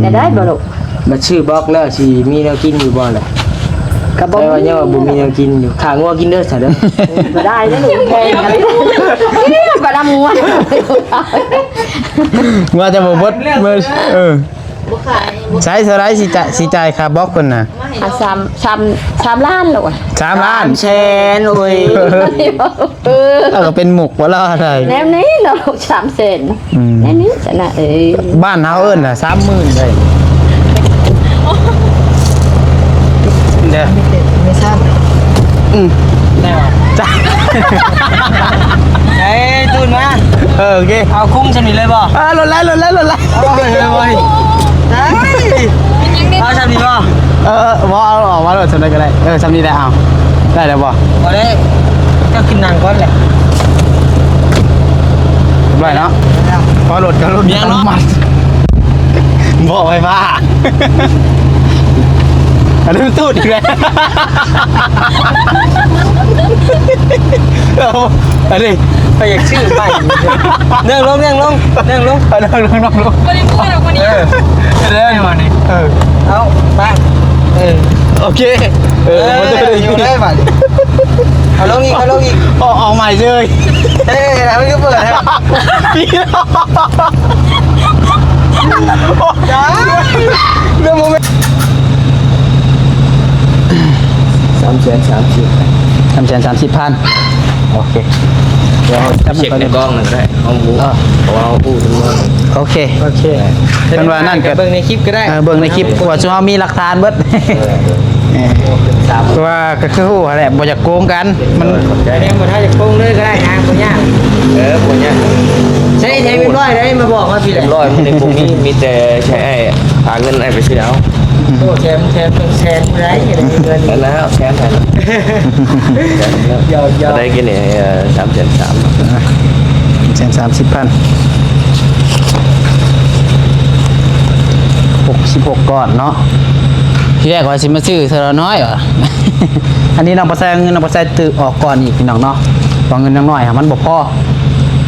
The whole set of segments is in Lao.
ຈະໄດ້ບໍ່ລູກ? ມາຊື້ບລັອກແລ້ວຊິມີແນວກິນຢູ່ບໍ່ລະ? ກໍບໍ່ມີ ແຕ່ວ່າຍັງວ່າບໍ່ມີແນວກິນຢູ່. ຂ້າງົວກິນເດີຊະເດີ. ບໍ່ໄດ້ເດີລູກ ແພງອັນນີ້. ບໍ່ໄດ້ງົວ ງົວຈະບໍ່ໝົດມື້. ເອີ ບໍ່ຂາຍ ບໍ່ ໃຊ້ເທົ່າໃດຊິຈະ ຊິຈ່າຍຄ່າບລັອກເພິ່ນນະ? ອ່ະ ສາມ ສາມ ສາມລ້ານລູກ. ສາມລ້ານ ສາມແສນ. ໂອ້ຍ ເອີ ເອົາກໍເປັນໝູກບໍ່ລະໄດ. ແນວນີ້ເນາະ ສາມແສນ. ອືມ ແນວນີ້ຊະນະເອີຍ. ບ້ານເຮົາເອີ້ນນະ ສາມໝື່ນເດ້. ເດີ ມີແຕ່ ມີຊ້ຳ. ອືມ ໄດ້ຫວາ? ຈ້າ ເອີຍ ຕູນມາ. ເອີ ໂອເຄ ເອົາຄຸ້ມຊ່ຳນີ້ເລີຍບໍ່? ເອີ ລົດໄຫຼ ລົດໄຫຼ ລົດໄຫຼ. ເອົາໄປເລີຍບໍ່ນີ້? ໄດ້ ເອົາຊ່ຳນີ້ບໍ່? ເອີ ເອີ ບໍ່ ເອົາອອກມາໂລດ ຊ່ຳໃດກໍໄດ້. ເອີ ຊ່ຳນີ້ແຫຼະ. ເອົາ ໄດ້ແລ້ວບໍ່? ບໍ່ໄດ້ ເຈົ້າຂຶ້ນນັ່ງກ່ອນແຫຼະ. ໄດ້ເນາະ. ພໍລົດກໍລົດ ມີຫຍັງເນາະ? ບໍ່ໄຟຟ້າ. ອັນນີ້ມັນຕູດອີກແລ້ວ. ເອົາ ອັນນີ້ ຂ້ອຍຢາກຊື້ໄປ. ນັ່ງລົງ ນັ່ງລົງ ນັ່ງລົງ. ເອົາ ນັ່ງລົງ ນັ່ງລົງ. ບໍ່ໄດ້ເມື່ອດອກມື້ນີ້. ເອີ ເອີ ເອົາ ໄປ. ເອີ ໂອເຄ. ເອີ ເອີ ບໍ່ໄດ້ຢູ່ໄດ້ບັດນີ້. ເອົາລົງອີກ ເອົາລົງອີກ. ອອກ ອອກໃໝ່ເລີຍ. ເອີ ມັນຄືເປີດແທ້. ເລື່ອງໂມເມນ ສາມແສນສາມສິບ ສາມແສນສາມສິບພັນ. ໂອເຄ ດຽວເຮົາຈະເຊັກໃນກ້ອງນັ້ນກໍໄດ້ ເຮົາຮູ້ ເອີ ເພາະວ່າເຮົາຮູ້ຈຳນວນ. ໂອເຄ ໂອເຄ ເພິ່ນວ່ານັ້ນກໍເບິ່ງໃນຄລິບກໍໄດ້. ເອີ ເບິ່ງໃນຄລິບ ເພາະວ່າຊຸມເຮົາມີຫຼັກຖານເບິດ. ເອີ ເອີ ເພາະວ່າກໍຄືຮູ້ຫັ້ນແຫຼະ ບໍ່ຢາກໂກງກັນ. ມັນ ຂອບໃຈ ແນວບໍ່ຖ້າຢາກໂກງເລີຍກໍໄດ້ນະ ບໍ່ຍາກ. ເອີ ບໍ່ຍາກ. ໃຊ້ ໃຊ້ເປັນຮ້ອຍໄດ້ ມາບອກມາພີ້ແຫຼະ. ເປັນຮ້ອຍມັນບໍ່ມີ ມີແຕ່ໃຊ້ອ້າຍ ພາເງິນອ້າຍໄປຊື້ເອົາ. ໂອ້ ແຖມ ແຖມ ແຖມບໍ່ໄດ້ ເງິນ ອັນນັ້ນແຖມໃຫ້. ຢອກໆ ໄດ້ກິນນີ້ ເອີ ສາມແສນສາມ ແສນສາມສິບພັນ ຫົກສິບຫົກກ້ອນເນາະ. ທີແລກວ່າຊິມາຊື້ເທື່ອລະໜ້ອຍວ່າ ອັນນີ້ນ້ອງປະໄຊ ເງິນນ້ອງປະໄຊຕື້ອອກກ່ອນອີກ ພີ່ນ້ອງເນາະ ເພາະເງິນນ້ອງນ້ອຍຫັ້ນມັນບໍ່ພໍ.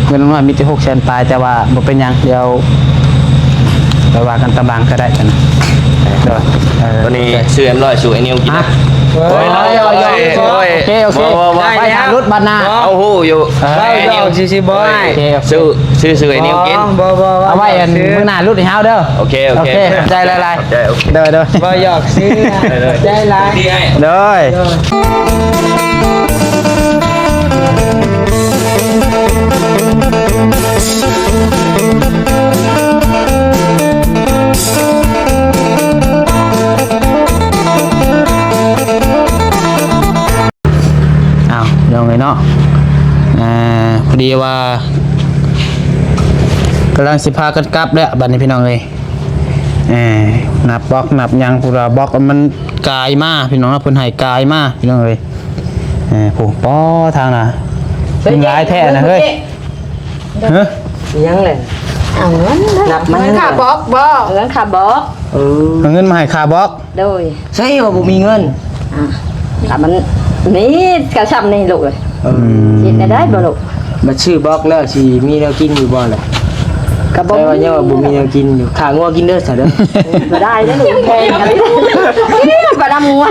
ເງິນນ້ອຍມີແຕ່ຫົກແສນປາຍ ແຕ່ວ່າບໍ່ເປັນຫຍັງ ດຽວໄປວ່າກັນຕາມຫຼັງກໍໄດ້. ໂດຍ ເອີ ໂຕນີ້ຊື້ເອັມຮ້ອຍສູ່ໄອ້ນິວກິນ. ໂອ້ຍ ໂອເຄ ໂອເຄ ບໍ່ ບໍ່ ໄປຫາລຸດບາດໜ້າ. ເຮົາຮູ້ຢູ່ ເອີ ເວົ້າຢອກຊື່ໆ ບໍ່ອ້າຍ. ໂອເຄ ໂອເຄ ຊື້ ຊື້ ຊື້ໄອ້ນິວກິນ. ບໍ່ ບໍ່ ບໍ່ ເອົາໄວ້ອັນມື້ໜ້າລຸດໃຫ້ເຮົາເດີ. ໂອເຄ ໂອເຄ ໂອເຄ ຂອບໃຈຫຼາຍໆ. ໂດຍ ໂດຍ ເວົ້າຢອກຊື່ ຂອບໃຈຫຼາຍ. ໂດຍ ໂດຍ ອ້າວ ພີ່ນ້ອງເອີຍເນາະ ເອີ ພໍດີວ່າກຳລັງຊິພາກັນກັບແລ້ວ ບັດນີ້ ພີ່ນ້ອງເອີຍ. ເອີ ນັບບລັອກນັບຫຍັງ ພຸ້ນວ່າບລັອກມັນກາຍມາ ພີ່ນ້ອງເນາະ ເພິ່ນໃຫ້ກາຍມາ ພີ່ນ້ອງເອີຍ. ເອີ ຜູ້ ປໍ ທາງໜ້າ ເຮີ້ຍ ມັນຫຼາຍແທ້ນະເຮີ້ຍ. ເຮີ້ຍ ຫຍັງແຫຼະ? ເອົາເງິນນະ ນັບມັນ ເງິນຄ່າບລັອກບໍ? ເງິນຄ່າບລັອກ. ເອີ ເອົາເງິນມາໃຫ້ຄ່າບລັອກ. ໂດຍ ໃຊ່ວ່າບໍ່ມີເງິນ. ອ່າ ຖ້າມັນມີກະຊ່ຳນີ້ລູກເອີຍ. ເອີ ເຮັດແນວໃດບໍ່ລູກ? ມາຊື້ບລັອກແລ້ວຊິມີແນວກິນຢູ່ບໍ່ລະ? ກໍບໍ່ມີ ແຕ່ວ່າຍັງວ່າບໍ່ມີແນວກິນຢູ່. ຂ້າງົວກິນເດີຊະເດີ. ບໍ່ໄດ້ເດີລູກ ແພງອັນນີ້. ບໍ່ໄດ້ງົວ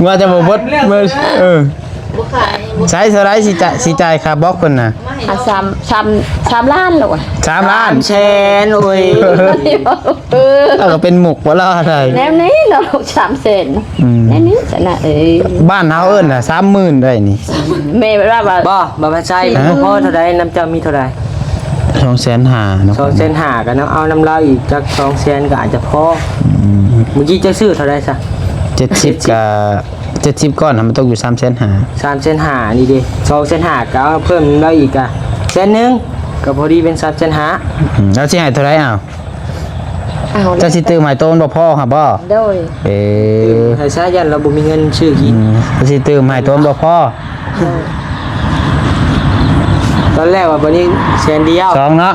ງົວຈະບໍ່ໝົດມື້. ເອີ ບໍ່ຂາຍ ໃຊ້ເທົ່າໃດຊິຈະ ຊິຈ່າຍຄ່າບລັອກເພິ່ນນະ? ອ່ະ ສາມ ສາມ ສາມລ້ານລູກ. ສາມລ້ານ ສາມແສນ. ໂອ້ຍ ເອີ ເອົາກໍເປັນໝູກບໍ່ລະໄດ. ແນວນີ້ເນາະ ສາມແສນ. ອືມ ແນວນີ້ຊະນະເອີຍ. ບ້ານເຮົາເອີ້ນນະ ສາມໝື່ນໄດນີ້. ແມ່ວ່າ ບໍ່ ບໍ່ພາໄຊ. ຮະ? ພໍເທົ່າໃດ? ນຳເຈົ້າມີເທົ່າໃດ? ສອງແສນຫ້າເນາະ. ສອງແສນຫ້າ ກໍນຳ ເອົານຳລາວອີກຈັກສອງແສນກໍອາດຈະພໍ. ອືມ ມື້ກີ້ເຈົ້າຊື້ເທົ່າໃດຊະ? ເຈັດສິບ ກໍ ເຈັດສິບກ້ອນນະ ມັນຕົກຢູ່ສາມແສນຫ້າ. ສາມແສນຫ້ານີ້ເດ ສອງແສນຫ້າ ກໍເອົາເພີ່ມໄດ້ອີກກະແສນໜຶ່ງ ກໍພໍດີເປັນສາມແສນຫ້າ. ອືມ ແລ້ວຊິໃຫ້ເທົ່າໃດເອົາ? ເຈົ້າຊິຕື່ມໃຫ້ໂຕມັນບໍ່ພໍຫາບໍ່? ໂດຍ ເອີ ໃຫ້ຊະ ຢ້ານລາວບໍ່ມີເງິນຊື້ກິນ. ອືມ ເຈົ້າຊິຕື່ມໃຫ້ໂຕມັນບໍ່ພໍ. ໂດຍ ຕອນແລກວ່າບັດນີ້ແສນດຽວ ສອງເນາະ.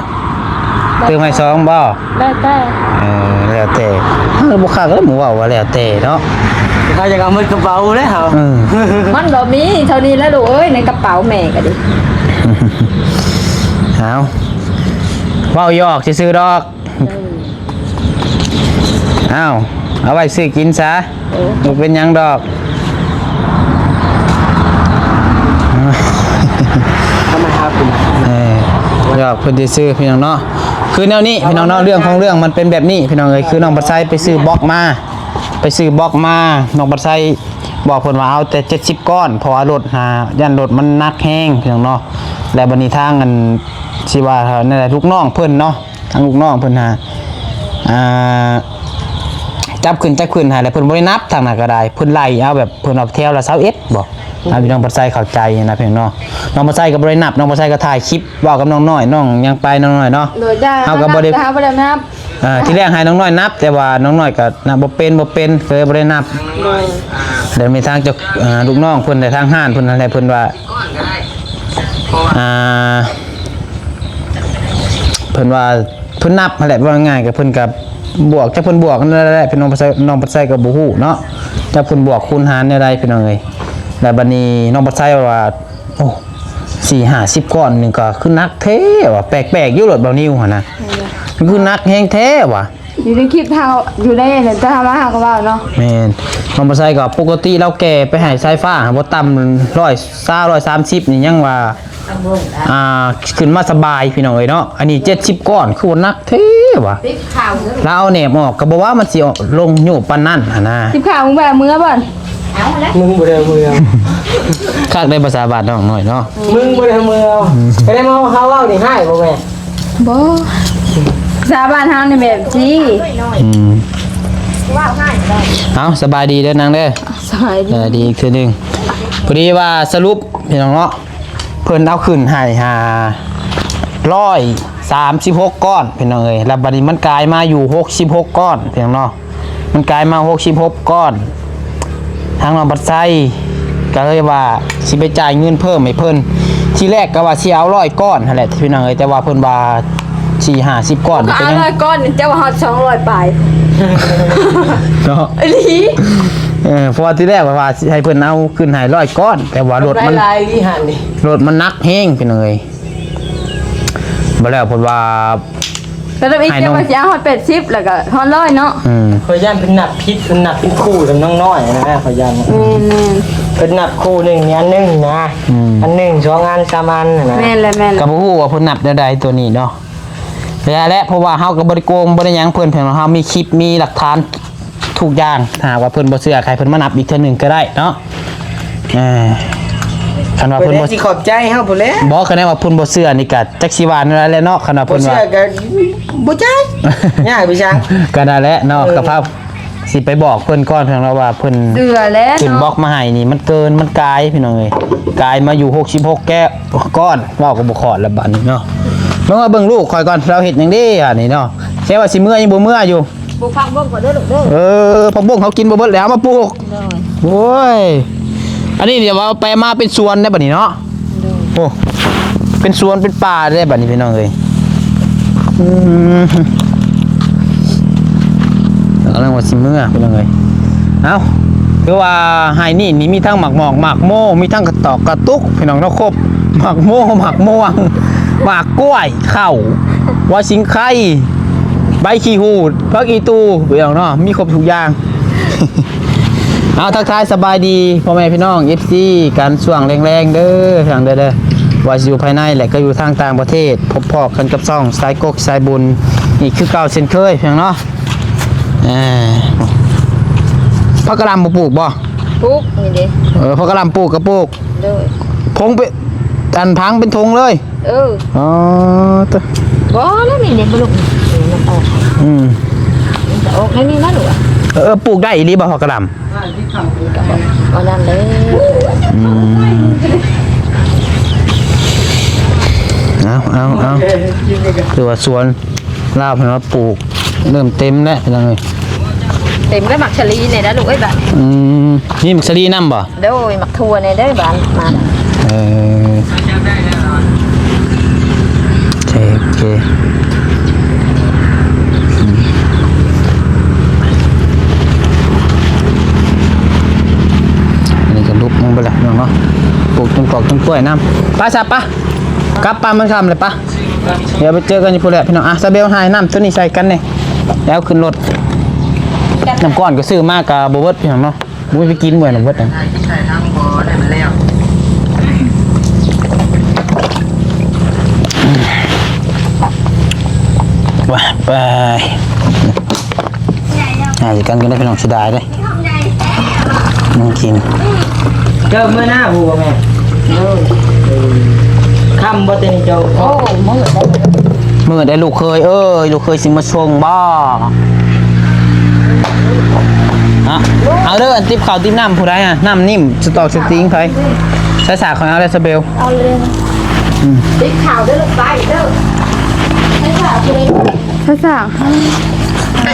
ຕື່ມໃຫ້ສອງບໍ່? ແລ້ວແຕ່ ເອີ ແລ້ວແຕ່. ເຮົາບໍ່ຄັກເລີຍ ໝູ່ເວົ້າວ່າແລ້ວແຕ່ເນາະ. ເຮົາຢາກເອົາໝົດກະເປົາແລ້ວ. ເອີ ມັນບໍ່ມີເທົ່ານີ້ແຫຼະລູກເອີຍ ໃນກະເປົາແມ່ກໍດີ. ເອົາ ເວົ້າຢອກຊື່ໆດອກ. ອ້າວ ເອົາໄວ້ຊື້ກິນຊະ ເອີ ບໍ່ເປັນຫຍັງດອກ. ເອົາມາຫາກິນ ເອີ ຢອກເພິ່ນຊື່ໆ ພີ່ນ້ອງເນາະ. ຄືແນວນີ້ ພີ່ນ້ອງເນາະ ເລື່ອງຂອງເລື່ອງມັນເປັນແບບນີ້ ພີ່ນ້ອງເອີຍ. ຄືນ້ອງບັດໄຊໄປຊື້ບລັອກມາ ໄປຊື້ບລັອກມາ ນ້ອງບັດໄຊບອກເພິ່ນວ່າເອົາແຕ່ເຈັດສິບກ້ອນ ເພາະວ່າລົດຫາ ຢ້ານລົດມັນໜັກແຮງ ພີ່ນ້ອງເນາະ. ແລ້ວບັດນີ້ທາງອັນ ຊິວ່າແນວໃດ ລູກນ້ອງເພິ່ນເນາະ ທາງລູກນ້ອງເພິ່ນຫາ ອ່າ ຈັບຂຶ້ນ ຈັບຂຶ້ນໃຫ້ ແລ້ວເພິ່ນບໍ່ໄດ້ນັບ ທາງນັ້ນກໍໄດ້ ເພິ່ນໄລ່ເອົາແບບ ເພິ່ນເອົາແຖວລະຊາວເອັດບໍ ເອົາ ພີ່ນ້ອງປາໄຊເຂົ້າໃຈນະ ພີ່ນ້ອງເນາະ. ນ້ອງປາໄຊກໍບໍ່ໄດ້ນັບ ນ້ອງປາໄຊກໍຖ່າຍຄລິບເວົ້າກັບນ້ອງນ້ອຍ ນ້ອງຍັງໄປ ນ້ອງນ້ອຍເນາະ ໂດຍ ເຮົາກໍບໍ່ໄດ້ ເຮົາບໍ່ໄດ້ນັບ ອ່າ ທີແລກໃຫ້ນ້ອງນ້ອຍນັບ ແຕ່ວ່ານ້ອງນ້ອຍກໍນັບບໍ່ເປັນ ບໍ່ເປັນ ກໍເລີຍບໍ່ໄດ້ນັບ ໂດຍ ແລ້ວມີທາງເຈົ້າ ອ່າ ລູກນ້ອງເພິ່ນ ແລະ ທາງຮ້ານເພິ່ນນັ້ນແຫຼະ ເພິ່ນວ່າ ອ່າ ເພິ່ນວ່າ ເພິ່ນນັບຫັ້ນແຫຼະ ເວົ້າງ່າຍໆ ກໍເພິ່ນກໍບວກ ຈັກເພິ່ນບວກນັ້ນແຫຼະ ພີ່ນ້ອງປາໄຊ ນ້ອງປາໄຊກໍບໍ່ຮູ້ເນາະ ຈັກເພິ່ນບວກຄູນຫານແນວໃດ ພີ່ນ້ອງເອີຍ. ແລ້ວບັດນີ້ນ້ອງປາໄຊວ່າ ໂອ້ ສີ່ຫ້າສິບກ້ອນນີ້ກໍຄືໜັກແທ້ວ່າ ແປກໆ ຢູ່ ລົດບ່າວນິວຫັ້ນນະ ຄືໜັກແຮງແທ້ວ່າ ຢູ່ໃນຄລິບເຮົາ ຢູ່ໃນນັ້ນ ແຕ່ເຮົາມາເຮົາກໍເວົ້າເນາະ ແມ່ນ. ນ້ອງປາໄຊກໍປົກກະຕິລາວແກ່ໄປໃຫ້ສາຍຟ້າບໍ່ຕ່ຳຮ້ອຍຊາວ ຮ້ອຍສາມສິບນີ້ ຍັງວ່າ ອ່າ ຂຶ້ນມາສະບາຍ ພີ່ນ້ອງເອີຍເນາະ. ອັນນີ້ເຈັດສິບກ້ອນ ຄືວ່າໜັກແທ້ວ່າ ລາວເອົາແໜບອອກກໍບໍ່ວ່າມັນຊິລົງໂຍບປານນັ້ນຫັ້ນນະ. ສິບຂ້າວ ມຶງບໍ່ໄດ້ເມືອບໍ່? ມຶງບໍ່ໄດ້ເມືອ ຄັກໄດ້ພາສາບ້ານນ້ອງນ້ອຍເນາະ ມຶງບໍ່ໄດ້ເມືອ. ກໍໄດ້ມາເຮົາເວົ້ານີ້ຮ້າຍບໍ່ແມ່? ບໍ່ ພາສາບ້ານເຮົານີ້ແບບຊີ້ ອືມ ເອົາ ສະບາຍດີເດີນາງເດີ ສະບາຍດີ ເອີ ດີອີກເທື່ອໜຶ່ງ. ພໍດີວ່າສະຫຼຸບ ພີ່ນ້ອງເນາະ ເພິ່ນເອົາຂຶ້ນໃຫ້ຫາຮ້ອຍສາມສິບຫົກກ້ອນ ພີ່ນ້ອງເອີຍ. ແລ້ວບັດນີ້ມັນກາຍມາຢູ່ຫົກສິບຫົກກ້ອນ ພີ່ນ້ອງເນາະ ມັນກາຍມາຫົກສິບຫົກກ້ອນ. ທາງນ້ອງບັດໄຊກໍເລີຍວ່າຊິໄປຈ່າຍເງິນເພີ່ມໃຫ້ເພິ່ນ ທີແລກກໍວ່າຊິເອົາຮ້ອຍກ້ອນຫັ້ນແຫຼະ ພີ່ນ້ອງເອີຍ ແຕ່ວ່າເພິ່ນວ່າສີ່ຫ້າສິບກ້ອນ ກໍເອົາຮ້ອຍກ້ອນ ເຈົ້າວ່າຮອດສອງຮ້ອຍປາຍເນາະ ອີ່ຫຼີ. ເອີ ເພາະວ່າທີແລກວ່າຊິໃຫ້ເພິ່ນເອົາຂຶ້ນໃຫ້ຮ້ອຍກ້ອນ ແຕ່ວ່າລົດມັນ ລົດມັນໜັກແຮງ ພີ່ນ້ອງເອີຍ. ບໍ່ແລ້ວເພິ່ນວ່າ ແລ້ວອີກ ໃຫ້ນ້ອງ ເຈົ້າວ່າຊິເອົາຮອດແປດສິບ ແລ້ວກໍຮອດຮ້ອຍເນາະ ອືມ ຂ້ອຍຢ້ານເພິ່ນນັບຜິດ ເພິ່ນນັບເປັນຄູ່ກັບນ້ອງນ້ອຍນະ ຂ້ອຍຢ້ານ ແມ່ນໆ ເພິ່ນນັບຄູ່ໜຶ່ງນີ້ອັນໜຶ່ງນະ ອືມ ອັນໜຶ່ງສອງອັນສາມອັນນະ ແມ່ນແຫຼະ ແມ່ນແຫຼະ. ກໍບໍ່ຮູ້ວ່າເພິ່ນນັບແນວໃດຕົວນີ້ເນາະ ແລ້ວແຫຼະ ເພາະວ່າເຮົາກໍບໍ່ໄດ້ໂກງບໍ່ໄດ້ຫຍັງເພິ່ນ ເພາະເຮົາມີຄລິບມີຫຼັກຖານ ທຸກຢ່າງ. ຖ້າຫາກວ່າເພິ່ນບໍ່ເຊື່ອ ໃຫ້ເພິ່ນມານັບອີກເທື່ອໜຶ່ງກໍໄດ້ເນາະ ເອີ ຄັນວ່າເພິ່ນບໍ່ ເພິ່ນຊິຂອບໃຈເຮົາພຸ້ນແຫຼະ ບໍ່ ຄັນວ່າເພິ່ນບໍ່ເຊື່ອນີ້ກໍຈັກຊິວ່າແນວໃດແຫຼະເນາະ. ຄັນວ່າເພິ່ນວ່າ ບໍ່ເຊື່ອກໍບໍ່ຈ່າຍ ຍາກໄປຊ່າງ ກໍນັ້ນແຫຼະເນາະ ເອີ ກໍພາ ຊິໄປບອກເພິ່ນກ່ອນ ເພິ່ນວ່າເພິ່ນ ເຊື່ອແລ້ວເນາະ ຂຶ້ນບລັອກມາໃຫ້ນີ້ ມັນເກີນ ມັນກາຍ ພີ່ນ້ອງເອີຍ ກາຍມາຢູ່ຫົກສິບຫົກແກ້ວ ກ້ອນ ເວົ້າກໍບໍ່ຂອດລະບາດນີ້ເນາະ. ເບິ່ງວ່າເບິ່ງລູກຂ້ອຍກ່ອນ ລາວເຮັດຫຍັງເດ້ ອັນນີ້ເນາະ ແຕ່ວ່າຊິເມືອຍັງບໍ່ເມືອຢູ່. ປູກຜັກບົ້ງກ່ອນເດີລູກເດີ ເອີ ຜັກບົ້ງເຂົາກິນບໍ່ເບິດແລ້ວ ເອົາມາປູກ ໂດຍ ໂອ້ຍ ອັນນີ້ດຽວວ່າໄປມາເປັນສວນໄດ້ບັດນີ້ເນາະ ໂດຍ ໂອ້ ເປັນສວນເປັນປ່າໄດ້ບັດນີ້ ພີ່ນ້ອງເອີຍ ອືມ ກຳລັງວ່າຊິເມືອ ພີ່ນ້ອງເອີຍ. ເອົ້າ ຄືວ່າໄຮ່ນີ້ນີ້ມີທັງໝາກໝອກ ໝາກໂມ ມີທັງກະຕອກກະຕຸກ ພີ່ນ້ອງເນາະ ຄົບ ໝາກໂມ ໝາກມ່ວງ ໝາກກ້ວຍ ເຂົ້າ ຫົວສິງໄຄ ໃບຂີ້ຫູດ ຜັກອີ່ຕູ່ ພີ່ນ້ອງເນາະ ມີຄົບທຸກຢ່າງ. ເອົາ ທັກທາຍສະບາຍດີພໍ່ແມ່ພີ່ນ້ອງ ເອັຟຊີ ກັນຊ່ວງແລງໆ ເດີ ພີ່ນ້ອງເດີ ເດີ ວ່າຊິຢູ່ພາຍໃນ ແລະ ກໍຢູ່ທາງຕ່າງປະເທດ ພົບພໍ້ກັນກັບຊ່ອງສາຍກົກສາຍບຸນ ອີກຄືເກົ່າເຊັ່ນເຄີຍ ພີ່ນ້ອງເນາະ. ອ່າ ຜັກກະຫຼ່ຳບໍ່ປູກບໍ່? ປູກ ນີ້ເດ້ ເອີ ຜັກກະຫຼ່ຳປູກກໍປູກ ໂດຍ ຜົງເປັນ ອັນ ຜັງເປັນຖົງເລີຍ ເອີ ອໍ ຕະ ບໍ່ແລ້ວ ນີ້ເດ້ ບໍ່ລູກ ນີ້ມັນອອກ ອືມ ມັນຈະອອກໃນນີ້ນະລູກ ເອີ ປູກໄດ້ອີ່ຫຼີບໍ່ ຜັກກະຫຼ່ຳ? ກໍບໍ່ ເອົານັ້ນເລີຍ ອືມ ເອົາ ເອົາ ເອົາ ຄືວ່າສວນ ລາວເພິ່ນວ່າປູກເລີ່ມເຕັມແລ້ວ ພີ່ນ້ອງເອີຍ ເຕັມແລ້ວ. ໝາກສາລີນີ້ນະລູກເອີຍ ບາດ ອືມ ມີໝາກສາລີນຳບໍ່? ໂດຍ ໝາກຖົ່ວນີ້ເດີ ບາດມາ ເອີ ໂອເຄ ໂອເຄ ອືມ ອັນນີ້ກໍລຸກລົງໄປແລ້ວ ພີ່ນ້ອງເນາະ ປູກຕົ້ນກອກຕົ້ນກ້ວຍນຳ ໄປຊະ ໄປ ກັບ ໄປ ມັນຄ່ຳແລ້ວ ໄປ ດຽວໄປເຈີກັນຢູ່ພຸ້ນແຫຼະ ພີ່ນ້ອງ. ອ່ະ ຊາເບວ ຫານ້ຳໂຕນີ້ໃສ່ກັນນີ້ ແລ້ວຂຶ້ນລົດ ນ້ຳກ້ອນກໍຊື້ມາກໍບໍ່ເບິດ ພີ່ນ້ອງເນາະ. ບໍ່ມີໄປກິນ ເມື່ອຍນຳເບິດນັ້ນ ໄປ ຫາຊິກັນກັນໄດ້ ພີ່ນ້ອງ ເສຍດາຍເດ້ ມັນກິນ. ເຈົ້າເມື່ອໜ້າຜູ້ບໍ່ແມ່? ເອີ ຄ່ຳບໍ່ແຕ່ນີ້ເຈົ້າ? ໂອ້ ມືດແລ້ວ ມືດແລ້ວລູກເຂີຍເອີຍ ລູກເຂີຍຊິມາສົ່ງບໍ່? ເອົາເດີ ອັນຕິບເຂົ້າຕິບນ້ຳຜູ້ໃດ? ອະ ນ້ຳນິ້ມ ສະຕອກສະຕິງໃຜ? ໃສ່ສາກຂ້ອຍເອົາແລ້ວ ສະເບວ ເອົາເລີຍ. ອືມ ຕິບເຂົ້າເດີ ໄປເດີ ໃສ່ສາກຜູ້ໃດ? ໃສ່ສາກ ໄ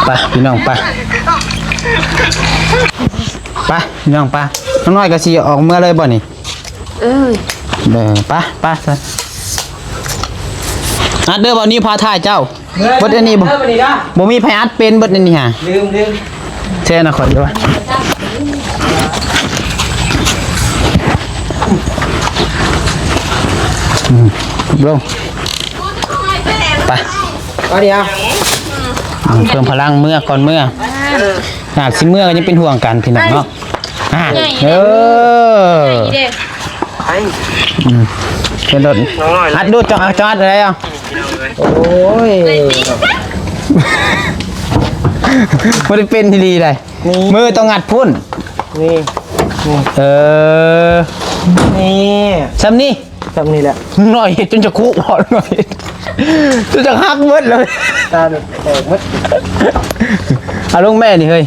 ປ ພີ່ນ້ອງ ໄປ ໄປ ພີ່ນ້ອງ ໄປ. ນ້ອງນ້ອຍກໍຊິອອກເມືອເລີຍບໍ່ນີ້? ເອີ ເອີ ໄປ ໄປຊະ. ອັດເດີ ບ່າວນິວພາຖ່າຍເຈົ້າ. ເບິດອັນນີ້ບໍ່? ເອີ ບັດນີ້ນະ ບໍ່ມີໃຜອັດເປັນ ເບິດອັນນີ້ຫາ ລືມ ລືມ ແຊນະ ຂ້ອຍວ່າ ອືມ ລົງ ໄປ ເອົາດຽວ ອືມ ເພີ່ມພະລັງເມືອກ່ອນ ເມືອ ຫາກຊິເມືອກໍຍັງເປັນຫ່ວງກັນ ພີ່ນ້ອງເນາະ. ອ່າ ເອີ ໃຫຍ່ເດ້ ອືມ ເປັນລົດ ອັດດູ ຈອດ ອັດໄດ້ເອົາ. ໂອ້ຍ ບໍ່ໄດ້ເປັນອີ່ຫຼີໃດ໋ ນີ້ ມືຕ້ອງງັດພຸ້ນ ນີ້ ນີ້ ເອີ ນີ້ ຊ່ຳນີ້ ຊ່ຳນີ້ແຫຼະ ໜ້ອຍເຮັດຈົນຈະຄຸເບາະ ໜ້ອຍເຮັດຈົນຈະຫັກເບິດເລີຍ ຕາແຕກເບິດ. ເອົາລົງແມ່ນີ້ເຮີ້ຍ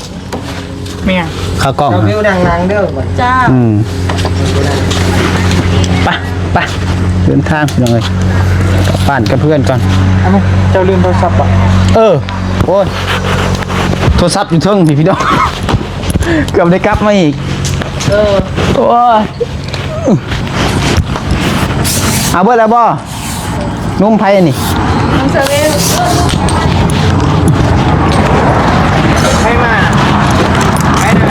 ແມ່ນ ເຂົ້າກ້ອງ ເຈົ້າວິວດັ່ງນາງເດີ ຈ້າ ອືມ ໄປ ໄປ ເດີນທາງ ພີ່ນ້ອງເອີຍ ກັບບ້ານກັບເຮືອນກ່ອນ. ເອົ້າ ເຈົ້າລືມໂທລະສັບບໍ່? ເອີ ໂອ້ຍ ໂທລະສັບຢູ່ເທິງນີ້ ພີ່ນ້ອງ ເກືອບໄດ້ກັບມາອີກ ເອີ ໂອ້ຍ. ເອົາເບິດແລ້ວບໍ່? ນົມໃຜອັນນີ້? ນົມເຊເວ່ນ ໃຜມາ? ໄປນະ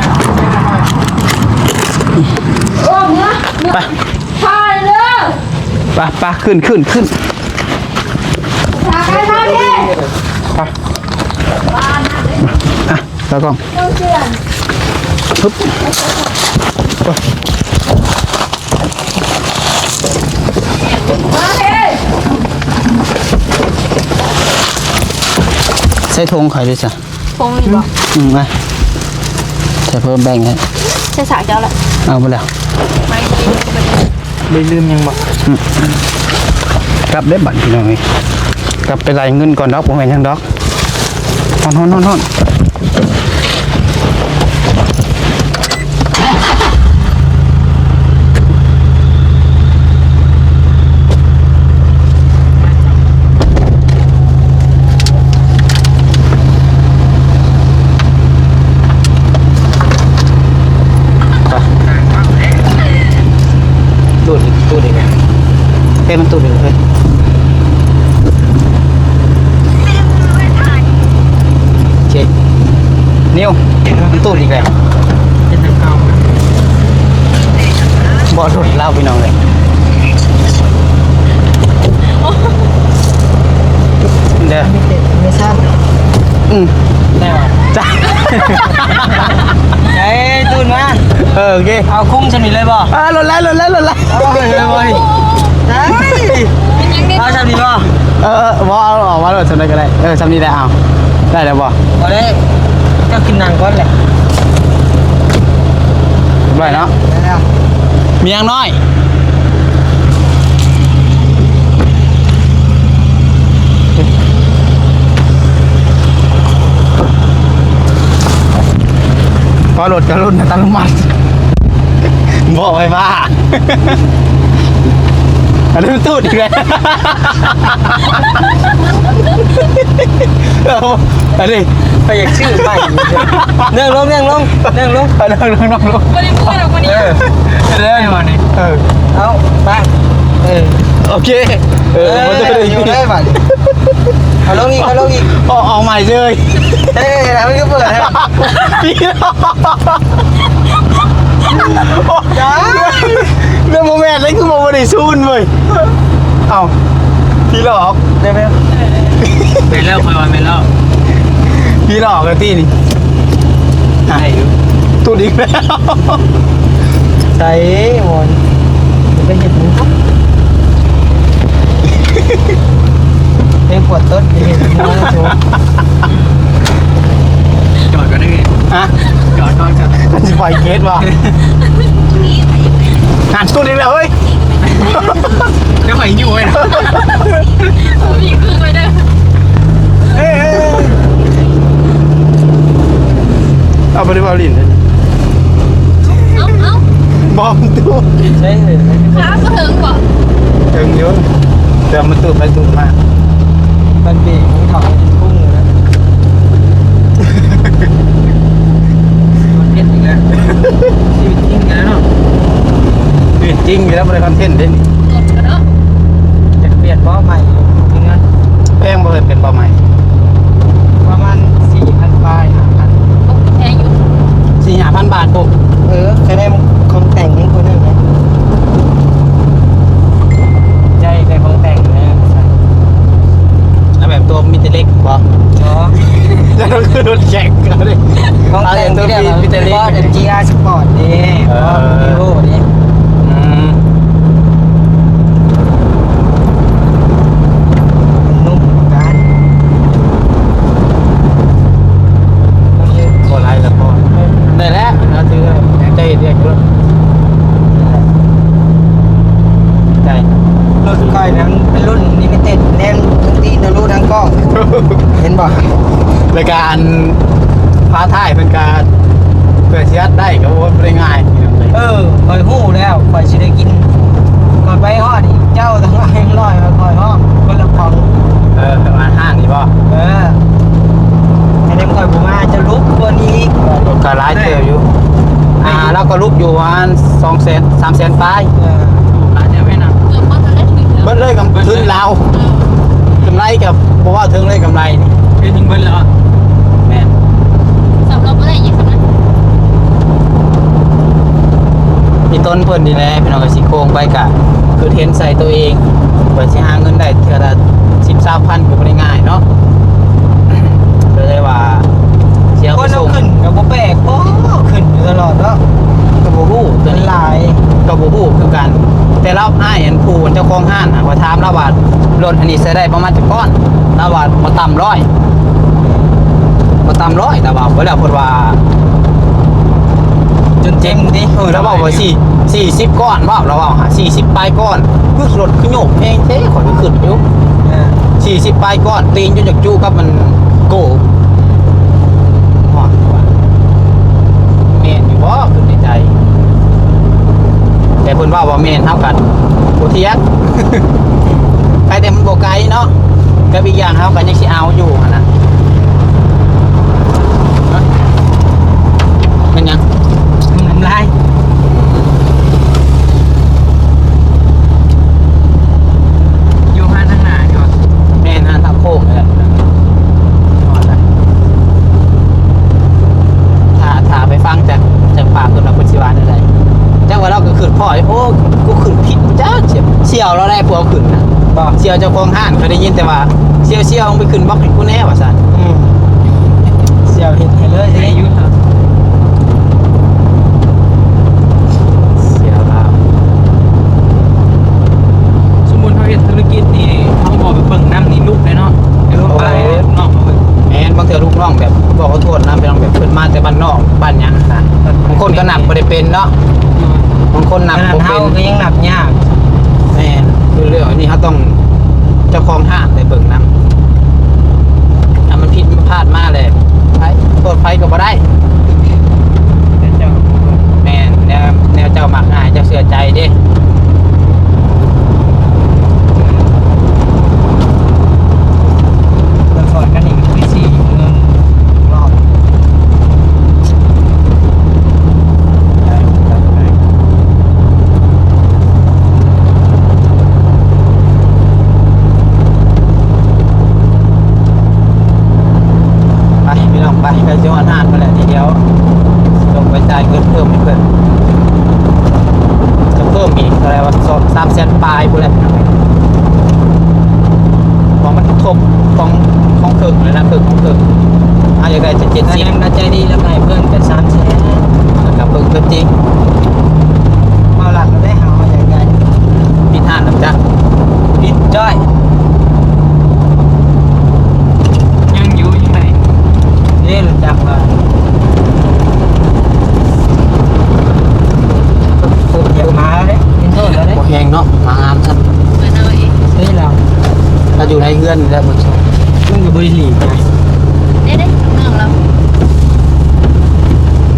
ເອີ ເມືອ ເມືອ ໄປ ຖ່າຍເດີ ໄປ ໄປ ຂຶ້ນ ຂຶ້ນ ຂຶ້ນ ພາກັນມາພີ້ ໄປ ອ່ະ ຕາກ້ອງ ຮຶບ ໃສ່ຖົງຂ້ອຍເລີຍຊະ ຖົງນີ້ບໍ່? ອືມ ມາ ໃສ່ເພີ່ມແບ່ງໃຫ້ ໃສ່ສາກເຈົ້າລະ ເອົາໄປແລ້ວ ໄປ ບໍ່ໄດ້ລືມຫຍັງບໍ່? ອືມ ກັບເດ້ບັດ ພີ່ນ້ອງເອີຍ ກັບໄປໄລ່ເງິນກ່ອນດອກ ບໍ່ແມ່ນຫຍັງດອກ. ຮ້ອນ ຮ້ອນ ຮ້ອນ ຮ້ອນ. ຕູດອີກ ຕູດອີກແລ້ວ ເອີ ມັນຕູດອີກແລ້ວເຮີ້ຍ ໂອເຄ ນິວ ມັນຕູດອີກແລ້ວ ເຮັດແນວເກົ່າ ບໍ່ຫຼຸດລາວ ພີ່ນ້ອງເອີຍ ເດີ ມີເຕັດ ມີຊັ້ນ ອືມ ໄດ້ຫວາ? ຈ້າ ເອີຍ ຕູນມາ ເອີ ໂອເຄ ເອົາຄຸ້ມຊ່ຳນີ້ເລີຍບໍ່? ເອີ ຫຼຸດແລ້ວ ຫຼຸດແລ້ວ ຫຼຸດແລ້ວ ເອົາເລີຍບໍ່ນີ້? ໄດ້ ເອົາຊ່ຳນີ້ບໍ່? ເອີ ເອີ ບໍ່ ເອົາ ເອົາມາໂລດ ຊ່ຳໃດກໍໄດ້ ເອີ ຊ່ຳນີ້ແຫຼະ ເອົາ ໄດ້ແລ້ວບໍ່? ບໍ່ໄດ້ ເຈົ້າກິນໜັງກ່ອນແຫຼະ ໄດ້ແລ້ວເນາະ ໄດ້ແລ້ວ ມີຫຍັງນ້ອຍ? ເພາະລົດກໍລຸ້ນອັດຕະໂນມັດ ເບາະໄຟຟ້າ ອັນນີ້ມັນຕູດອີກແລ້ວ ເອົາ ອັນນີ້ ຂ້ອຍຢາກຊື້ໃໝ່ ນັ່ງລົງ ນັ່ງລົງ ນັ່ງລົງ ເອົາ ນັ່ງລົງ ນັ່ງລົງ ບໍ່ໄດ້ເມື່ອດອກມື້ນີ້ ເອີ ເອີ ເອົາ ໄປ ເອີ ໂອເຄ ເອີ ເອີ ບໍ່ໄດ້ຢູ່ໄດ້ບັດ ເອົາລົງອີກ ເອົາລົງອີກ ອອກ ອອກໃໝ່ເລີຍ ເອີ ແລ້ວມັນກໍເປີດແລ້ວ ເລື່ອງບໍ່ແມ່ນເລີຍ ຄືບໍ່ໄດ້ຊູນເວີຍ ເອົ້າ ພີ່ຫຼອກ ແມ່ນແລ້ວ ຂ້ອຍວ່າແມ່ນແລ້ວ ພີ່ຫຼອກກະຕິນີ້ ໄດ້ຢູ່ ຕຸດອີກແລ້ວ ໃສ່ໂອ້ຍ ໄປເຮັດຫຍັງ ເປັນຂວດຕົດ ໄປເຮັດຫຍັງ ໂອ້ໂຫ ຈອດກ່ອນເດີ ຮະ ຈອດກ່ອນ ຈອດ ມັນຊິໄປເກດບໍ່? ຫັ້ນ ຕຸດອີກແລ້ວເຮີ້ຍ. ຈະໄປຢູ່ເວີຍ ມີຄຶ່ງໄວ້ເດີ ເອີ ເອົາ ບໍ່ໄດ້ເວົ້າຫຼິ້ນເດ້ ເອົາ ເອົາ ບໍ່ ມັນຕຸດ ໃຊ່ເລີຍ ຂາບໍ່ເຖິງບໍ່? ເຖິງຢູ່ ແຕ່ມັນຕຸດໄປຕຸດມາ ມັນເບຣກຂອງເຂົາມັນກຸ້ງເລີຍນະ ມັນເປັນອີກແລ້ວ ຊີວິດຈິງແລ້ວເນາະ. ຊີວິດຈິງຢູ່ແລ້ວ ບໍ່ໄດ້ຄອນເທັນເດ້ນີ້ ລົດກະເນາະ ຢາກປ່ຽນເບາະໃໝ່ຢູ່ເຮືອນ ແພງບໍ່ເອີຍ ປ່ຽນເບາະໃໝ່? ປະມານສີ່ພັນປາຍ ຫ້າພັນ ໂອ້ ແພງຢູ່ ສີ່ຫ້າພັນບາດພຸ້ນ ເອີ ຄະແນນຂອງແຕ່ງຍັງບໍ່ໄດ້ນະ ໃຫຍ່ແຕ່ຂອງແຕ່ງແລ້ວ ແລ້ວແບບຕົວມີແຕ່ເຫຼັກບໍ່? ບໍ່ ແລ້ວຄືລົດແຂ່ງເຂົາເດ້ ຂອງແຕ່ງ ເອົາແຕ່ຕົວມີແຕ່ເຫຼັກ ມີແຕ່ ຈີອາ ສະປອດເດ້ ເອີ ວີໂກ້ເດ້ ອືມ ມັນນຸ້ມກວ່າກັນ ບໍ່ຫຼາຍລະພໍ ໄດ້ແລ້ວ ເຮົາຖືວ່າຍັງຈະເຮັດວຽກຢູ່ ໃຈ ລົດຂ້ອຍນັ້ນເປັນລຸ້ນລິມິເຕັດ ແນມທັງຕີນທະລຸທັງກ້ອງ ເຫັນບໍ່? ແລ້ວກະອັນ ຝາທ້າຍເພິ່ນກະ ເພື່ອຊິຮັດໄດ້ກະ ໂອ້ ບໍ່ໄດ້ງ່າຍ ເອີ ຂ້ອຍຮູ້ແລ້ວ ຂ້ອຍຊິໄດ້ກິນ ຂ້ອຍໄປຮອດນີ້ ເຈົ້າຕ້ອງໃຫ້ຮ້ອຍ ຂ້ອຍຮອດຄົນລະຂອງ ເອີ ປະມານຫ້ານີ້ບໍ່? ເອີ ແຕ່ນຳຂ້ອຍບໍ່ມາ ຈະຫຼຸບກວ່ານີ້ອີກ ກະຫຼາຍເຕີບຢູ່ ອ່າ ລາວກະຫຼຸບຢູ່ປະມານສອງແສນ ສາມແສນປາຍ ເອີ ເກືອບໝົດແລ້ວ ເບິດເລີຍ ກຳ ທຶນລາວ ເອີ ກຳໄລກະບໍ່ເວົ້າເຖິງເລີຍ ກຳໄລນີ້ ເຮັດຫຍັງເບິດແລ້ວ ແມ່ນ ສຳລັບບໍ່ໄດ້ຫຍັງຊັ້ນນະ ອີຕົນເພິ່ນນີ້ແຫຼະ ພີ່ນ້ອງ ກະຊິໂຄ້ງໄປກະ ຄືເຫັນໃສ່ໂຕເອງ ເພື່ອຊິຫາເງິນໄດ້ເທື່ອລະສິບ ຊາວພັນ ກະບໍ່ໄດ້ງ່າຍເນາະ ກະເລີຍວ່າ ຊິເອົາໄປສົ່ງ ຄົນເຮົາຂຶ້ນກະບໍ່ແປກບໍ ຂຶ້ນຢູ່ຕະຫຼອດເນາະ ກະບໍ່ຮູ້ ຕົວນີ້ ມັນຫຼາຍ ກະບໍ່ຮູ້ຄືກັນ ແຕ່ລາວ ອ້າຍອັນຜູ້ເຈົ້າຂອງຮ້ານນະ ຂ້ອຍຖາມລາວວ່າ ລົດອັນນີ້ໃຊ້ໄດ້ປະມານຈັກກ້ອນ ລາວວ່າບໍ່ຕ່ຳຮ້ອຍ ບໍ່ຕ່ຳຮ້ອຍ ລາວເວົ້າໄປແລ້ວ ເພິ່ນວ່າ ຈົນເຈັງຕິ ເອີ ລາວເວົ້າວ່າສີ່ ສີ່ສິບກ້ອນ ເວົ້າ ລາວເວົ້າຫາສີ່ສິບປາຍກ້ອນ ເຮີ້ຍ ລົດຄືໂຍກແຮງແທ້ ຂ້ອຍກະຄຶດຢູ່ ເອີ ສີ່ສິບປາຍກ້ອນ ຕີນຈົນຢາກຈຸກັບມັນໂກ້ ຮອດ ແມ່ນຢູ່ບໍ່? ຄຶດໃນໃຈ ແຕ່ເພິ່ນເວົ້າວ່າແມ່ນ ເຮົາກະບໍ່ຖຽງ ໄກແຕ່ມັນບໍ່ໄກເນາະ ກັບອີກຢ່າງເຮົາກະຍັງຊິເອົາຢູ່ຫັ້ນນະ ແມ່ນຫຍັງ? ນ້ຳລາຍ ຢູ່ຮ້ານທາງໜ້ານີ້ຫວາ? ແມ່ນ ຮ້ານທາງໂຄ້ງນີ້ແຫຼະ ຮອດລະ ຖ້າ ຖ້າໄປຟັງຈາກ ຈາກປາກເພິ່ນວ່າເພິ່ນຊິວ່າແນວໃດ ຈັກວ່າລາວກະຄຶດພໍ້ ໂອ້ ກູຂຶ້ນຜິດຈັກ ສ່ຽວລາວໄດ້ ພວກເຮົາຂຶ້ນນະ ບໍ່ ສ່ຽວເຈົ້າຂອງຮ້ານ ເຂົາໄດ້ຍິນແຕ່ວ່າ ສ່ຽວໆ ມຶງໄປຂຶ້ນບລັອກໃຫ້ກູແດ່ ວ່າຊັ້ນ ອືມ ສ່ຽວເຮັດໃຫ້ເລີຍ ໄດ້ຢູ່ ສ່ຽວລາວ ສົມມຸດເຮົາເຮັດທຸລະກິດນີ້ ເຮົາບໍ່ໄປເບິ່ງນຳນີ້ລຸກເລີຍເນາະ ແຕ່ວ່າ ໂອ້ ໄປລູກນ້ອງເຮົາເບິ່ງ ແມ່ນ ບາງເທື່ອລູກນ້ອງແບບ ບໍ່ຂໍໂທດນະ ພີ່ນ້ອງ ແບບເພິ່ນມາແຕ່ບ້ານນອກ ບ້ານຫຍັງຫັ້ນນະ ບາງຄົນກະນັບບໍ່ໄດ້ເປັນເນາະ ບາງຄົນນັບບໍ່ເປັນ ເຮົາກະຍັງນັບຍາກ ແມ່ນ ຄືເລື່ອງອັນນີ້ເຮົາຕ້ອງ ເຈົ້າຂອງຮ້ານໄດ້ເບິ່ງນຳ ຖ້າມັນຜິດມັນພາດມາແລ້ວ ໃຜ ໂທດໃຜກະບໍ່ໄດ້ ແມ່ນ ແນວ ແນວເຈົ້າມັກງ່າຍ ເຈົ້າເຊື່ອໃຈເດ້ ເບິ່ງສອນກັນນີ້ ຄືຊິເມືອງລອດ ໄປ ພີ່ນ້ອງ ໄປ ໃກ້ຊິຮອດຮ້ານພຸ້ນແຫຼະ ດຽວຊິລົງໄປຈ່າຍເງິນເພີ່ມໃຫ້ເພິ່ນ ກະເພີ່ມອີກເທົ່າໃດວະ ສອງ ສາມແສນປາຍພຸ້ນແຫຼະ ເພາະມັນທົບຂອງ ຂອງເຄິ່ງແລ້ວນະ ເຄິ່ງຂອງເຄິ່ງ ເຮົາຢາກໄດ້ເຈັດສິບ ແລ້ວໃຈດີ ແລ້ວໃຫ້ເພິ່ນໄປສາມແສນ ແລ້ວກໍເບິ່ງຕົວຈິງ. ເວົ້າຫຼັກແລ້ວເດ້ ເຮົາຢາກໄດ້ ປິດຮ້ານແລ້ວຈັກ ປິດຈ້ອຍ ຍັງຢູ່ຢູ່ໃນ ເດ້ ຮູ້ຈັກວ່າ ຄົນຢາກມາແລ້ວເດ້ ເຫັນໂທດແລ້ວເດ້ ບໍ່ແຮງເນາະ ມາງາມຊັ້ນ ເອີ ລາວ ລາວຢູ່ໃນເຮືອນແລ້ວ ມັນກໍບໍ່ໄດ້ຫຼີກໄປ ເດ້ ເດ້ ນ້ອງລາວ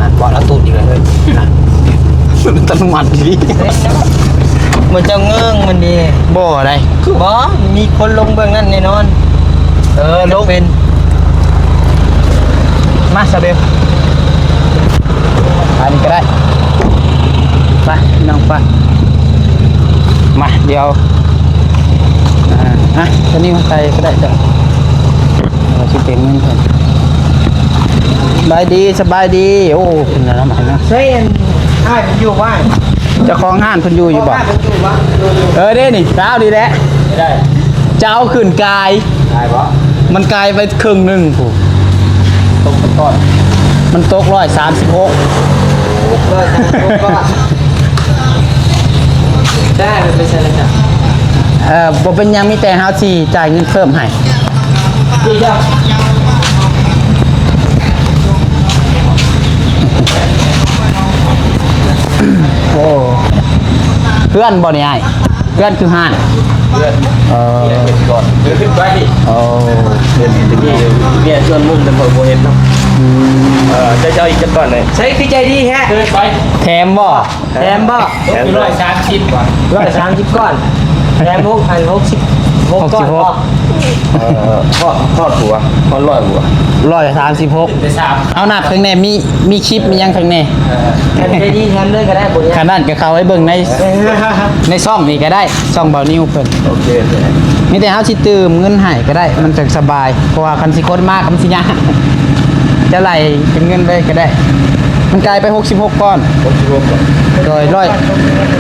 ນັ້ນ ເບາະລາວຕູດອີກແລ້ວເຮີ້ຍ ນັ້ນ ມັນອັດຕະໂນມັດອີ່ຫຼີ ບໍ່ ເຈົ້າເງິ້ງມັນເດ້ ບໍ່ໄດ້ ບໍ່ ມີຄົນລົງເບື້ອງນັ້ນແນ່ນອນ ເອີ ລົງເປັນ ມາ ຊາເບລ ອັນນີ້ກໍໄດ້ ໄປ ນ້ອງ ໄປ ມາ ດຽວ ອ່າ ອ່ະ ຕົວນີ້ໃສ່ກໍໄດ້ ເຈົ້າ ເອີ ຊິເປັນເງິນເພິ່ນ ສະບາຍດີ ສະບາຍດີ ໂອ້ ເພິ່ນນະ ໃສ່ອັນ ອ້າຍເພິ່ນຢູ່ບ້ານ ເຈົ້າຂອງຮ້ານເພິ່ນຢູ່ ຢູ່ບໍ່? ເອີ ເດ້ນີ້ ລາວນີ້ແຫຼະ ຈະເອົາຂຶ້ນກາຍ ໄດ້ບໍ່? ມັນກາຍໄປເຄິ່ງໜຶ່ງພຸ້ນ ຕົກຈັກກ້ອນ? ມັນຕົກຮ້ອຍສາມສິບຫົກ ຮ້ອຍສາມສິບຫົກກ້ອນ ໄດ້ ມັນໄປໃສ່ລະຈ້ະ ເອີ ບໍ່ເປັນຫຍັງ ມີແຕ່ເຮົາຊິຈ່າຍເງິນເພີ່ມໃຫ້ ໂອ້ ເພື່ອນບໍ່ນີ້ອ້າຍ? ເຮືອນຄືຮ້ານ? ເຮືອນ ເອີ ເຮັດກ່ອນ ເດີນຂຶ້ນໄປ ໂອ້ ເຮືອນທີ່ມີເມຍຊວນມຸ້ງ ແຕ່ຂ້ອຍບໍ່ເຮັດເນາະ ອືມ ເອີ ເຈົ້າ ເຈົ້າອີກຈັກກ້ອນເລີຍ ໃສຄືໃຈດີແທ້ ເດີນໄປ ແຖມບໍ່? ແຖມບໍ່? ແຖມ ຮ້ອຍສາມສິບ ຮ້ອຍສາມສິບກ້ອນ ແຖມຫົກ ອັນ ຫົກສິບຫົກກ້ອນບໍ່? ເອີ ຮອດ ຮອດບໍ່ວະ? ຮອດຮ້ອຍບໍ່ວະ? ຮ້ອຍສາມສິບຫົກ ເອົາ ນັບເບິ່ງແດ່ ມີ ມີຄລິບ ມີຫຍັງເບິ່ງແດ່ ເອີ ຄັນໃຈດີແຖມເລີຍກໍໄດ້ ບໍ່ຍາກ ຄັນນັ້ນກໍເຂົ້າໄປເບິ່ງໃນ ໃນຊ່ອງນີ້ກໍໄດ້ ຊ່ອງບ່າວນິວເພິ່ນ ໂອເຄ ໂອເຄ ມີແຕ່ເຮົາຊິຕື່ມເງິນໃຫ້ກໍໄດ້ ມັນຈັ່ງສະບາຍ ເພາະວ່າຄັນຊິຄົນມາກໍມັນຊິຍາກ ຈະໄລ່ເປັນເງິນເລີຍກໍໄດ້ ມັນກາຍໄປຫົກສິບຫົກກ້ອນ ຫົກສິບຫົກກ້ອນ ໂດຍ ຮ້ອຍ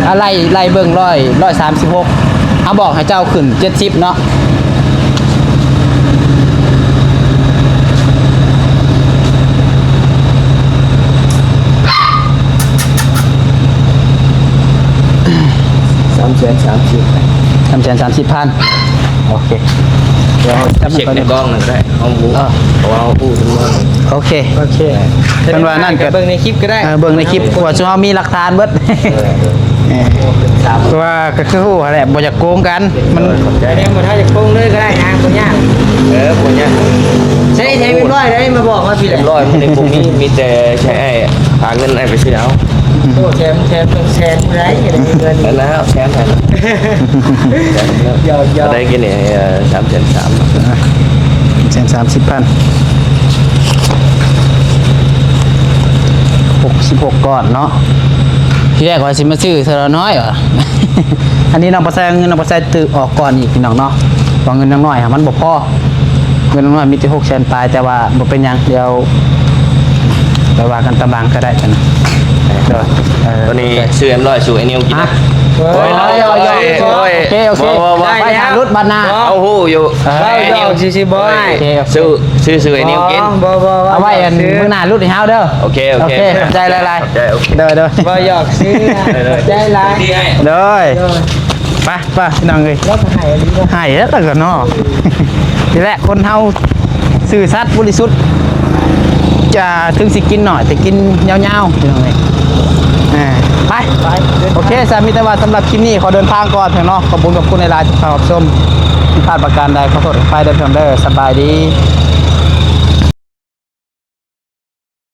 ອາ ໄລ່ ໄລ່ເບິ່ງ ຮ້ອຍ ຮ້ອຍສາມສິບຫົກ ເຮົາບອກໃຫ້ເຈົ້າຂຶ້ນເຈັດສິບເນາະ ສາມແສນສາມສິບ ສາມແສນສາມສິບພັນ ໂອເຄ ດຽວເຮົາຈະເຊັກໃນກ້ອງນັ້ນກໍໄດ້ ເຮົາຮູ້ ເອີ ເພາະວ່າເຮົາຮູ້ຈຳນວນ ໂອເຄ ໂອເຄ ເພິ່ນວ່ານັ້ນກໍເບິ່ງໃນຄລິບກໍໄດ້ ເອີ ເບິ່ງໃນຄລິບ ເພາະວ່າຊຸມເຮົາມີຫຼັກຖານເບິດ ເອີ ເອີ ເພາະວ່າກໍຄືຮູ້ຫັ້ນແຫຼະ ບໍ່ຢາກໂກງກັນ ມັນ ຂອບໃຈ ແຕ່ບໍ່ຖ້າຢາກໂກງເລີຍກໍໄດ້ນະ ບໍ່ຍາກ ເອີ ບໍ່ຍາກ ໃຊ້ ໃຊ້ເປັນຮ້ອຍໄດ້ ມາບອກມາພີ້ແຫຼະ ເປັນຮ້ອຍມື້ນີ້ບໍ່ມີ ມີແຕ່ໃຊ້ອ້າຍ ຫາເງິນໃຫ້ໄປຊື້ເອົາ ໂອ້ ແຖມ ແຖມເປັນແສນໄດ້ ໄດ້ເງິນ ອັນນັ້ນແຖມໃຫ້ ຢອກໆ ໄດ້ກິນນີ້ ເອີ ສາມແສນສາມ ສາມແສນສາມສິບພັນ ຫົກສິບຫົກກ້ອນເນາະ ທີແລກວ່າຊິມາຊື້ເທື່ອລະນ້ອຍວ່າ ອັນນີ້ນ້ອງປະໄຊ ເອົາເງິນນ້ອງປະໄຊຕື່ມອອກກ່ອນອີກ ພີ່ນ້ອງເນາະ ເພາະເງິນນ້ອງນ້ອຍມັນບໍ່ພໍ ເງິນນ້ອງນ້ອຍມີແຕ່ຫົກແສນປາຍ ແຕ່ວ່າບໍ່ເປັນຫຍັງ ດຽວໄປວ່າກັນຕາມຫຼັງກໍໄດ້ ໂດຍ ເອີ ຕົວນີ້ຊື້ເອັມຮ້ອຍສູ່ໄອ້ນິວກິນ ຮະ ໂອ້ຍ ໂອ້ຍ ໂອ້ຍ ໂອເຄ ໂອເຄ ບໍ່ ບໍ່ ບໍ່ ໄວ້ ຖ້າຫຼຸດບາດໜ້າ ເຮົາຮູ້ຢູ່ ເອີ ເວົ້າຫຍອກຊື່ໆ ບໍ່ອ້າຍ ໂອເຄ ໂອເຄ ຊື້ ຊື້ ຊື້ໄອ້ນິວກິນ ບໍ່ ບໍ່ ບໍ່ ເອົາໄວ້ອັນມື້ໜ້າຫຼຸດໃຫ້ເຮົາເດີ ໂອເຄ ໂອເຄ ຂອບໃຈຫຼາຍໆ ໂດຍ ໂດຍ ເວົ້າຫຍອກຊື່ ຂອບໃຈຫຼາຍ ໂດຍ ໂດຍ ໄປ ໄປ ພີ່ນ້ອງເອີຍ ລາວກໍໃຫ້ອີ່ຫຼີເນາະ ໃຫ້ແລ້ວກໍເນາະ ນີ້ແຫຼະຄົນເຮົາຊື່ສັດບໍລິສຸດ ຈະເຖິງຊິກິນໜ້ອຍ ແຕ່ກິນຍາວໆ ພີ່ນ້ອງເອີຍ ອ່າ ໄປ ໄປ ໂອເຄ ສຳ ມີແຕ່ວ່າສຳລັບຄລິບນີ້ຂໍເດີນທາງກ່ອນເນາະ ຂອບຄຸນ ຂອບຄຸນຫຼາຍໆທີ່ເຂົ້າຮັບຊົມ ຜິດພາດປະການໃດຂໍໂທດຂໍອະໄພເດີ ພີ່ນ້ອງເດີ ສະບາຍດີ.